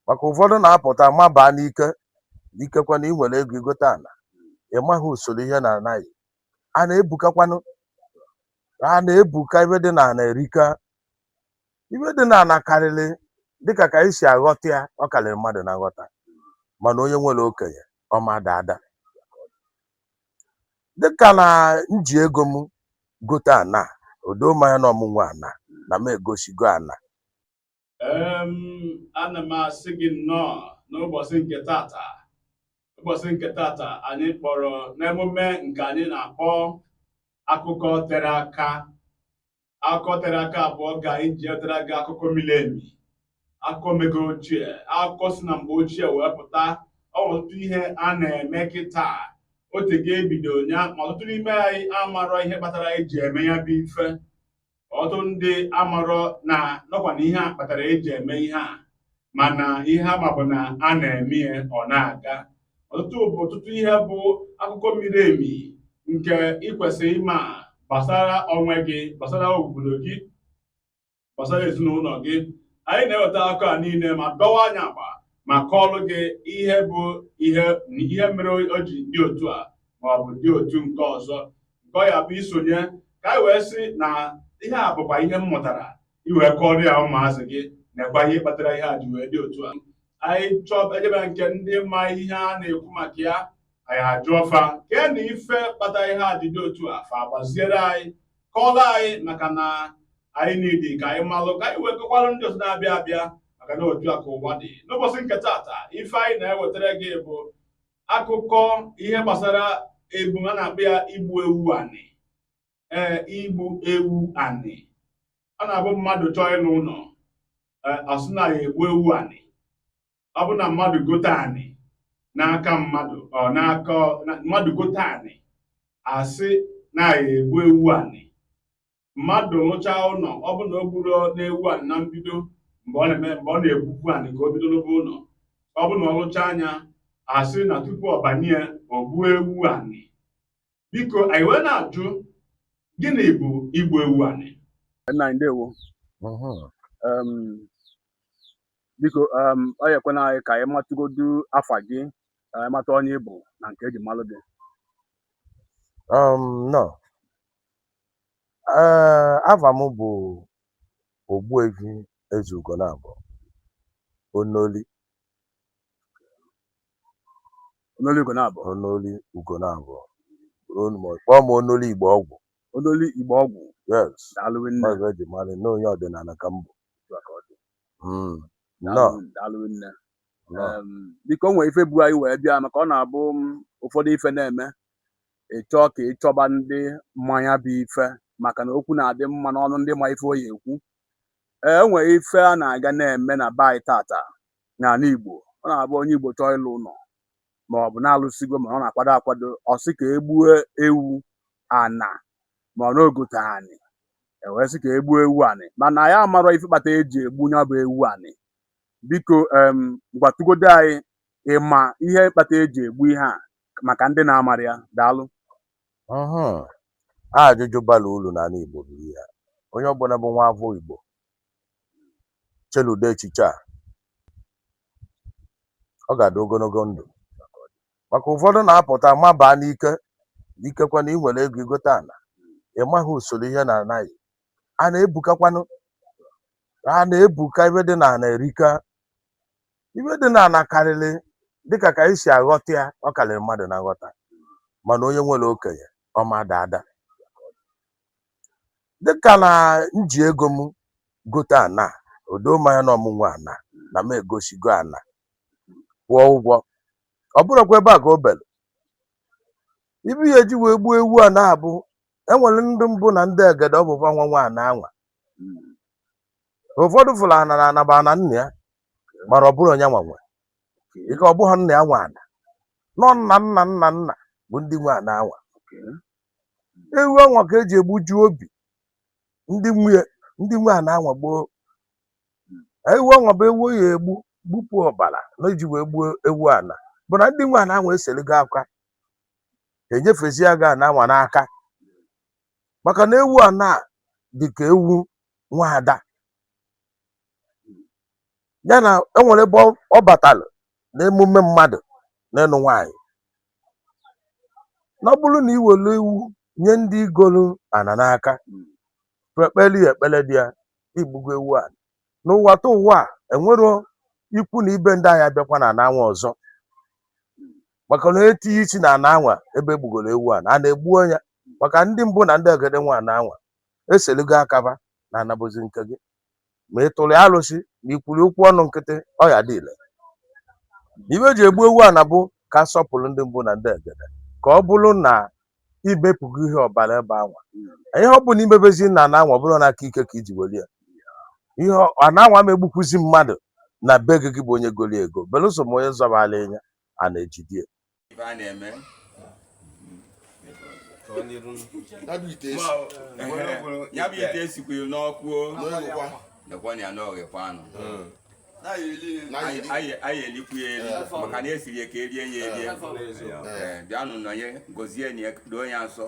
Maka ụfọdụ na-apụta mabaa n'ike, ikekwe na ị nwere ego igote ana, ị maghị usoro ihe na anaghị a na-ebukakwanụ, a na-ebuka. Ibe dị na ana erika. Ibe dị na ana karịrị dịka ka anyị si aghọta ya, ọ karịrị mmadụ na nghọta. Mana onye nwere okenye ọma ada dịka na nji ego m gote ana, odo mmanya na ọmụnwe ana na m egosigo ana. Ana m asị gị nnọọ n'ụbọchị nke tata. Ụbọchị nke tata anyị kpọrọ n'emume nke anyị na-akpọ akụkọ tere aka. Akụkọ tere aka abụọ ga anyị ji etere gị akụkọ miri emi, akụkọ mego ochie, akụkọ si na mgbe ochie wee pụta. Ọ nwere ọtụtụ ihe a na-eme kịta otego ebido ya, ma ọtụtụ n'ime anyị amarọ ihe kpatara anyị ji eme ya bụ ife. Ọtụtụ ndị amarọ na nọkwa na ihe a kpatara eji eme ihe a, mana ihe ama bụ na a na-eme ya, ọ na-aga. Ọtụtụ bụ ọtụtụ ihe bụ akụkọ miri emi nke ị kwesịrị ịma gbasara onwe gị, gbasara obodo gị, gbasara ezinụlọ gị. Anyị na-eweta akụkọ a niile ma dọwa anya agba ma kọọlụ gị ihe bụ ihe ihe mere o ji dị otu a ma ọ bụ dị otu nke ọzọ, nke ọ ya bụ isonye ka anyị wee sị na ihe a bụkwa ihe m mụtara, iwee kọọrọ ya ụmụazị gị nakwa ihe kpatara ihe a ji wee dị otu a. Anyị chọọ ejebe nke ndị ma ihe a na-ekwu maka ya, anyị ajụọ fa kee na ife kpatara ihe a ji dị otu a, fa gbaziere anyị, kọọrọ anyị, maka na anyị niile ka anyị malụ, ka anyị wee kọkwalụ ndị ọzọ na-abịa abịa, maka na otu a ka ụwa dị. N'ụbọchị nke tata, ife anyị na-ewetara gị bụ akụkọ ihe gbasara ebu a na-akpọ ya igbu ewu anị. Ee, igbu ewu anị, ọ na-abụ mmadụ chọọ ịlụ ụlọ, ọ sị na ya egbu ewu anị. Ọ bụ na mmadụ gote anị n'aka mmadụ, ọ n'aka mmadụ gote anị, asị na ya egbu ewu anị. Mmadụ lụchaa ụlọ, ọ bụ na o gburu n'ewu anị na mbido, mgbe ọ na-eme, mgbe ọ na-egwukwu anị ka o bido lụba ụlọ, ọ bụ na ọ lụchaa anya, asị na tupu ọ banye, o gbuo ewu anị. Biko, anyị wee na-ajụ, gịnị bụ igbu ewu anị? Nna anyị, ndewo. Biko, ọ ya ekwena anyị ka anyị matụgodu afa gị, ka anyị mata onye ị bụ na nke eji malụ gị. No. Ee, afa m bụ Ogbuefi Eze Ugonabọ Onoli. Onoli Ugonabọ. Onoli Ugonabọ. Kpọọ m Onoli Igbo Ọgwụ. Onoli Igbo Ọgwụ. Yes. Daalụ nne. Ọ eji mara na onye ọdịnala ka m bụ. Otu a ka ọ dị. Nnọọ. Daalụ nne. Nnọọ. Biko, o nwere ife bu anyị wee bịa, maka ọ na-abụ m ụfọdụ ife na-eme, ị chọọ ka ị chọba ndị mmanya bụ ife, maka na okwu na-adị mma n'ọnụ ndị ma ife oyi ekwu. Ee, o nwere ife a na-aga na-eme na be anyị tata n'ala Igbo. Ọ na-abụ onye Igbo chọọ ịlụ ụlọ, ma ọ bụ na-alụsigo, ma ọ na-akwado akwado, ọ sị ka e gbuo ewu ana, ma ọ na-ogote anị, e wee sị ka e gbuo ewu anị, mana ya amarọ ife kpata eji egbu ya bụ ewu anị. Biko, gwatụgodo anyị, ịma ihe kpata eji egbu ihe a maka ndị na-amara ya. Daalụ. Ajụjụ bara uru n'ala Igbo bụ ihe a. Onye ọbụla bụ nwa afọ Igbo cheludo echiche a, ọ ga-adị ogologo ndụ, maka ụfọdụ na-apụta mabaa n'ike, ikekwe na ị nwere ego igote ana, ị maghị usoro ihe na anaghị a na-ebukakwanụ, a na-ebuka. Ibe dị na ana erika. Ibe dị na ana karịrị dịka ka anyị si aghọta ya, ọ karịrị mmadụ na nghọta. Mana onye nwere okenye ọma ada dịka na nji ego m gote ana, odo mmanya na ọmụnwe ana na m egosigo ana, kwụọ ụgwọ, ọ bụrụkwa ebe a ka o belu ibu ya eji wee gbuo ewu a na-abụ enwere ndị mbụ na ndị egede, ọ bụkwa nwa nwa ana anwa. Ụfọdụ fụrụ ana na ana bụ ana nna ya, mana ọ bụrụ onye nwa nwe ike, ọ bụghị nna ya nwe ana, nọ nna nna nna nna bụ ndị nwe ana anwa. Ewu anwa ka eji egbuju obi ndị nwunye, ndị nwe ana anwa gboo. Ewu anwa bụ ewu ya egbu gbupụ ọbara na iji wee gbuo ewu ana bụ na ndị nwe ana anwa eseligo aka enyefezi aga ana anwa n'aka, maka na ewu ana dị ka ewu nwaada. Ya na enwere ebe ọ batalụ na emume mmadụ na ịnụ nwaanyị, na ọ bụrụ na i welu ewu nye ndị igolu ana n'aka, ekpele ya ekpele dị ya, igbugo ewu a n'ụwa ta ụwa a, enwero ikwu na ibe ndị anyị abịakwa na ana anwa ọzọ, maka na etinye isi na ana anwa ebe egbugoro ewu a na a na-egbu ya, maka ndị mbụ na ndị egede nwe ana anwa eseligo akaba na anabozi nke gị. Ma ị tụrụ ya alụsị ma i kwuru okwu ọnụ nkịtị, ọ ya dị ile. Ibe eji egbu ewu ana bụ ka a sọpụrụ ndị mbụ na ndị egede, ka ọ bụrụ na imepụgo ihe ọbara ebe anwa. Ihe ọ bụla imebezi na ana anwa, ọ bụrụ na aka ike ka iji were ya, ihe ana anwa ma egbukwuzi mmadụ na be gị, gị bụ onye goli ego, belụsọ ma onye zọbala ịnya a na-ejide ya. Ife a na-eme. Ya bụ ite esi. Ya bụ ite esikwuru n'ọkụ o. N'oghekwa. Nekwa ya n'oghekwa anụ. Na Anyị eri. anyị elikwu ya eri maka na esiri ya ka erie ya erie. Ee, bịanụ nọnye gozie ya, doo ya nsọ,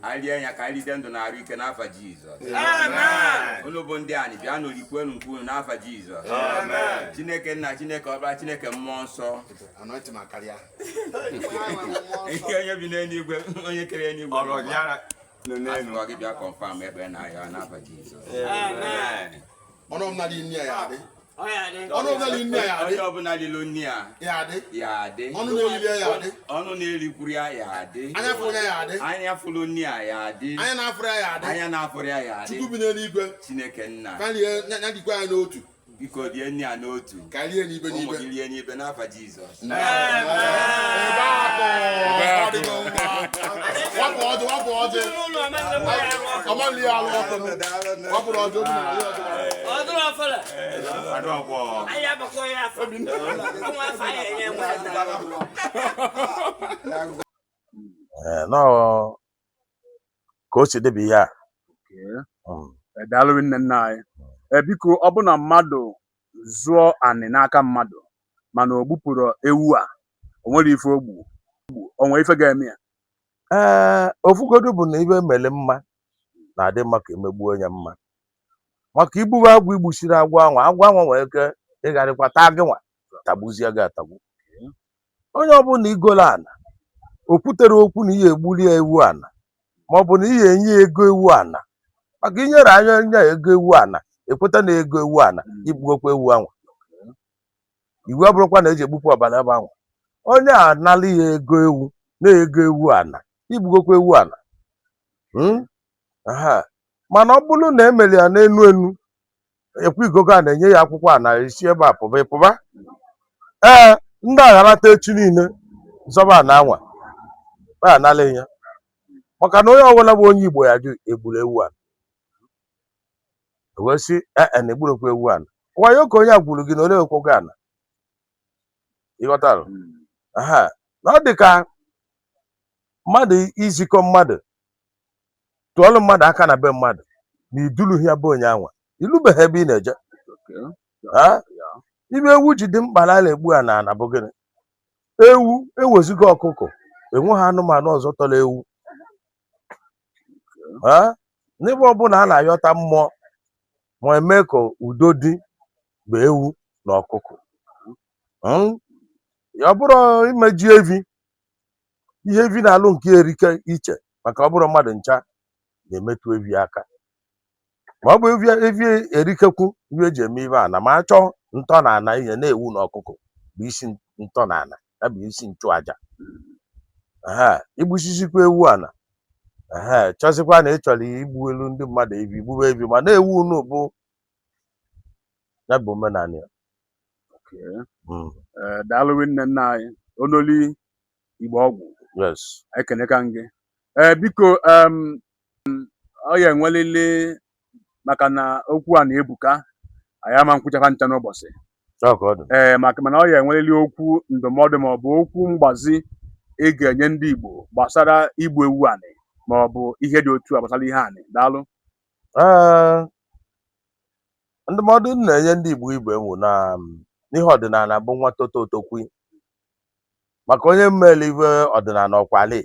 anyị rie ya ka anyị rite ndụ na arụ ike n'afa Jizọs. Unu bụ ndị anyị, bịanụ rikwenu nke unu n'afa Jizọs. Chineke nna, Chineke ọkpara, Chineke mmụọ nsọ, Anointing ma karịa. Ihe onye bi n'eluigwe, onye kere eluigwe, asịkwa gị bịa confirm ekpere na ayọ n'afa Jizọs. Ọnụ ọbụla dị nne ya adị. Ọnụ ọbụla dị nne ya adị. Onye ọbụla lilu nne ya Ya adị. ya adị. Ọnụ na-erili ya adị. Ọnụ na-erikwuru ya ya adị. Anya fụrụ ya ya adị. Anya fụrụ nne ya ya adị. Anya na-afụrụ ya ya adị. Anya na-afụrụ ya ya adị. Chukwu bi n'eluigwe. Chineke nna, Ka rie ya dịkwa ya n'otu. Biko rie nne ya n'otu. Ka rie n'ibe Ụmụ n'ibe. gị rie n'ibe n'afa Jizọs. Ebe akụ. Ọ dịgo mma. Wapụ ọjị, wapụ ọjị. Ọma nli ya alụ ọkụ. Wapụrụ ọjị, obi na alụ ọjị. Ọdún ọfọlẹ. Adọgwọ. Ayé abakọ ya afọ. Ọmọ afọ ayé ẹyẹ wọn. Ee, nọọ ka o si debe ihe a. Daalụ nne nna anyị. Ee, biko, ọ bụ na mmadụ zụọ anị n'aka mmadụ mana o gbupụrụ ewu a, o nwere ife o gbu, o nwere ife ga-eme ya? Ee, ofugodu bụ na ibe mere mma na-adị mma ka emegbuo ya mma, maka igbuwe agwọ, igbusiri agwọ anwa, agwọ anwa nwere ike ịgharịkwa taa gị nwa, tagbuzie gị atagbu. Onye ọbụla igolo ana o kwutere okwu na ihe egbuli ya ewu ana, ma ọ bụ na ihe enye ya ego ewu ana, maka inyere anya nye ya ego ewu ana, ekweta na ego ewu ana, igbugokwa ewu anwa. Iwu abụrụkwa na eji egbupụ ọbara ebe anwa. Onye a nala ya ego ewu na ego ewu ana, igbugokwa ewu ana. Aha. Mana ọ bụrụ na emere ya n'enu enu ekwu igogo a na-enye ya akwụkwọ a na esi ebe a pụba ịpụba, ee, ndị agharata echi niile zọba ana anwa a anala ya, maka na onye ọbụla bụ onye Igbo ya jụ egburu ewu a wee sị ee na egburokwa ewu ana, wayo ka onye a gwuru gị na ole ekwogo ana, ịghọtara? Aha, na ọ dị ka mmadụ izikọ mmadụ tụọlụ mmadụ aka na be mmadụ na idulughị ya bụ onye anwa, ilubeghị ebe ị na-eje. Ha? Ibe ewu ji dị mkpa na a na-egbu a na ana bụ gịnị? Ewu eweziga ọkụkọ, enweghị anụmanụ ọzọ tọrọ ewu. Ha? N'ebe ọbụla a na-ayọta mmụọ ma eme ka udo dị bụ ewu na ọkụkọ. Ya ọ bụrụ imeji evi, ihe evi na-alụ nke erike iche, maka ọ bụrụ mmadụ ncha na-emetụ evi aka, ma ọ bụ evi, evi erikekwu ihe eji eme ibe ana ma achọ ntọ na ana ihe na-ewu na ọkụkọ bụ isi ntọ na ana, ya bụ isi nchụaja. Ehe, igbusisikwa ewu ana, ehe, chọzikwa na ị chọrọ igbu elu ndị mmadụ evi, gbube evi, ma na-ewu unu bụ ya bụ omenala ya. Ee, daalụ nne nna anyị, onoli Igbo ọgwụ. Yes. Ekeneka gị. Ee, biko, ọ ya enwelili maka na okwu a na-ebuka, anyị ama nkwụchafa ncha n'ụbọchị. Ọ ka ọ dị. Ee, maka mana ọ ya enwelili okwu ndụmọdụ ma ọ bụ okwu mgbazi ị ga-enye ndị Igbo gbasara igbu ewu anị ma ọ bụ ihe dị otu a gbasara ihe anị. Daalụ. Ee, ndụmọdụ m na-enye ndị Igbo ibe m wụ na n'ihe ọdịnala bụ nwa toto otokwi, maka onye mmeli ibe ọdịnala ọkwali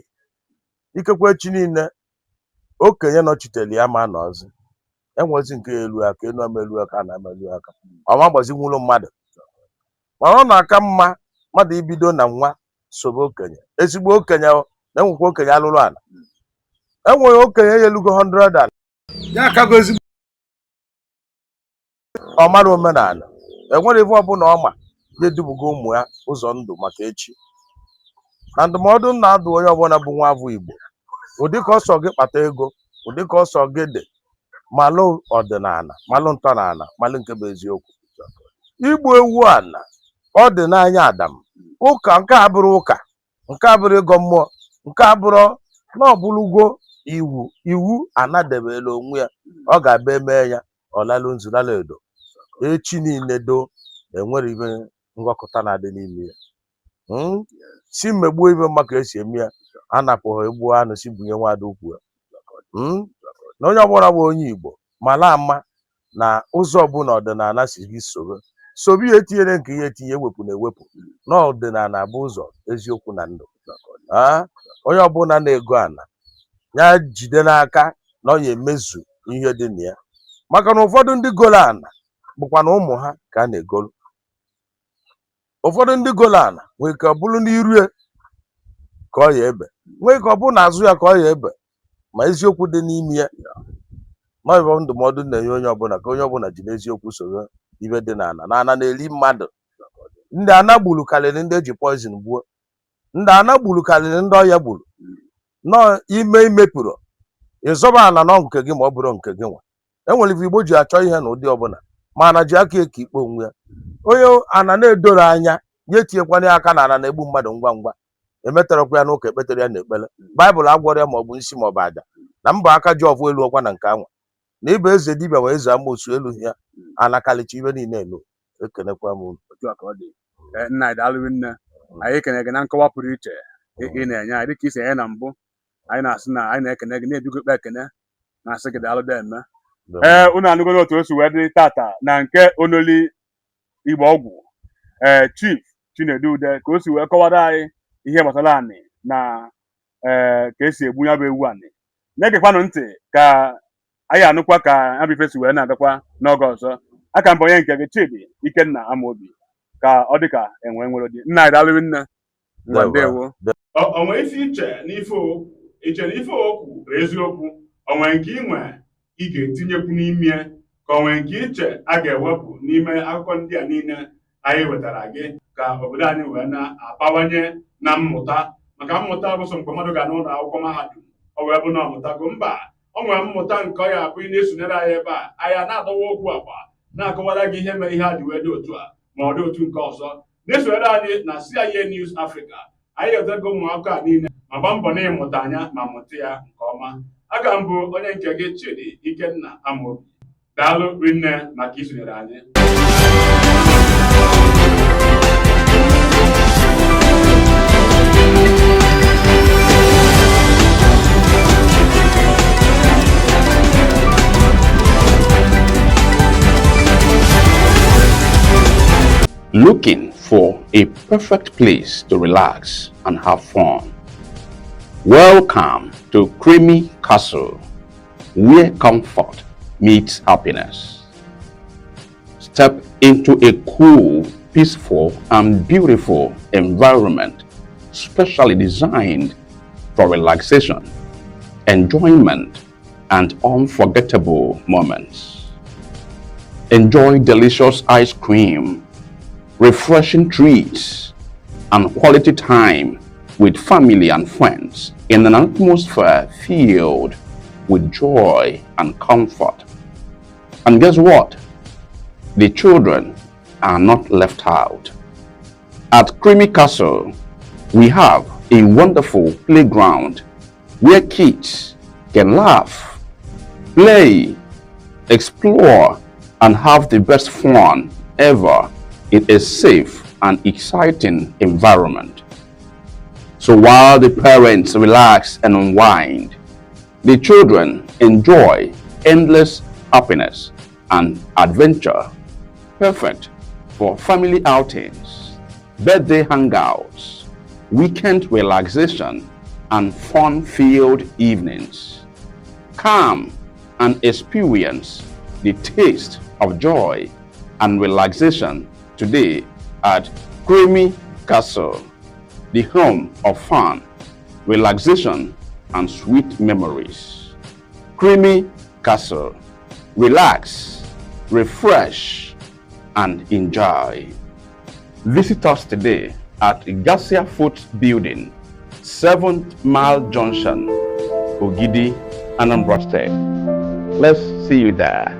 ikekwe echi niile okenye nọchitere ya ma nọzi Enwezi nke elu aka enu ama elu aka na ama elu aka, ọma gbazinwuru mmadụ. Mana ọ na-aka mma mmadụ ibido na nwa sobe okenye, ezigbo okenye o, na enwekwa okenye alụrụ ala, enweghị okenye ya elugo 100 and ya akago ezigbo ọ mara omenala, enwere ife ọbụla ọma na-edubugo ụmụ ya ụzọ ndụ maka echi. Na ndụmọdụ m na-adụ onye ọbụla bụ nwa afọ Igbo, ụdị ka ọsọ gị kpata ego, ụdị ka ọsọ gị dị, malụ ọdịnala, malụ ntọala, malụ nke bụ eziokwu. Igbu ewu ala ọ dị n'anya Adam ụka, nke a bụrụ ụka, nke a bụrụ ịgọ mmụọ, nke a bụrụ na ọ bụrụgo iwu, iwu anadebela onwe ya, ọ ga-abịa eme ya ọlalụ nzu lala edo echi niile do enwere ibe nghọkọta na-adị n'ime ya. Si mmegbuo ibe mma ka esi eme ya, anapụghị egbu anụ si bunye nwaada ukwu ya. Na onye ọbụla bụ onye Igbo mara ama na ụzọ ọbụla ọdịnala si gị sobe sobe ihe, etinyere nke ihe etinye, ewepụ na ewepụ na ọdịnala bụ ụzọ eziokwu na ndụ. Onye ọbụla na-ego ana ya jide n'aka na ọ ya emezu ihe dị na ya, maka na ụfọdụ ndị golo ana bụkwa na ụmụ ha ka a na-egolu. Ụfọdụ ndị golo ana nwee ka ọ bụrụ n'iru ya ka ọ ya ebe, nwee ka ọ bụrụ n'azụ ya ka ọ ya ebe, ma eziokwu dị n'ime ya. Ma ọ bụ ndụmọdụ na-enye onye ọbụla ka onye ọbụla jiri eziokwu soro ibe dị n'ala, na ana na-eri mmadụ. Ndị ana gburu karịrị ndị eji poison gbuo, ndị ana gburu karịrị ndị ọya gburu. Nọ ime imepụrụ ịzọba ana nọ nke gị, ma ọ bụrụ nke gị nwa. Enwere ife Igbo ji achọ ihe na ụdị ọbụla, ma ana ji aka eke ikpe onwe ya. Onye ana na-edoro anya ya etinyekwana ya aka na ana na-egbu mmadụ ngwa ngwa. Emeterekwa ya n'ụka, ekpetere ya n'ekpere, Baịbụl agwọrọ ya, ma ọ bụ nsi ma ọ bụ aja na mbọ aka ji ọfụ elu ọkwa na nke anwa na ịbụ eze dibịa ma eze amosu elu ya anakalịcha ibe niile elu. Ekenekwa m unu. Otu a ka ọ dị. Nna anyị, daalụ nne. Anyị ekene gị na nkọwa pụrụ iche ị na-enye anyị dịka isi enye na mbụ. Anyị na-asị na anyị na-ekene gị, na-ebigo ikpe ekene, na-asị gị daalụ deme. Ee, unu anụgo otu o si wee dị tata na nke onoli Igbo ọgwụ, ee, Chief Chinedu Ude, ka o si wee kọwara anyị ihe gbasara anị na ee ka esi egbu ya bụ ewu anị. Na-egekwanụ ntị ka anyị anụkwa ka ya bụ ife si wee na-agakwa n'oge ọzọ. Aka mbụ onye nke gị, Chidi Ikenna Amobi, ka ọ dị ka enwe nwere dị. Nna anyị, daalụ nne. Ngwa, ndewo. O nwee ife iche n'ife okwu, iche na ife okwu bụ eziokwu, o nwee nke inwe ị ga-etinyekwu n'ime, ka o nwee nke iche a ga-ewepụ n'ime akụkọ ndị a niile anyị wetara gị, ka obodo anyị wee na-abawanye na mmụta. Maka mmụta bụ sọ mgbe mmadụ ga n'ụlọ akwụkwọ mahadum o wee bụ na ọmụtago. Mba, o nwere mmụta nke ọ ya abụ ị na-esonyere anyị ebe a, anyị a na-adọwa okwu agba, na-akọwara gị ihe mere ihe a ji wee dị otu a ma ọ dị otu nke ọzọ. Na-esonyere anyị na CIA News Africa, anyị ga-etego ụmụaka a niile ma gbaa mbọ na ịmụta anya ma mụta ya nke ọma. Aka m bụ onye nke gị, Chidi Ikenna Amobi. Daalụ rinne maka isonyere anyị. Looking for a perfect place to relax and have fun? Welcome to Creamy Castle, where comfort meets happiness. Step into a cool, peaceful, and beautiful environment specially designed for relaxation, enjoyment, and unforgettable moments. Enjoy delicious ice cream, refreshing treats, and quality time with family and friends in an atmosphere filled with joy and comfort. And guess what? The children are not left out. At Creamy Castle, we have a wonderful playground where kids can laugh, play, explore, and have the best fun ever in a safe and exciting environment. So while the parents relax and unwind, the children enjoy endless happiness and adventure. Perfect for family outings, birthday hangouts, weekend relaxation, and fun-filled evenings. Come and experience the taste of joy and relaxation today at Creamy Castle, the home of fun, relaxation, and sweet memories. Creamy Castle. Relax, refresh, and enjoy. Visit us today at Garcia Foot Building, 7th Mile Junction, Ogidi, Anambra State. Let's see you there.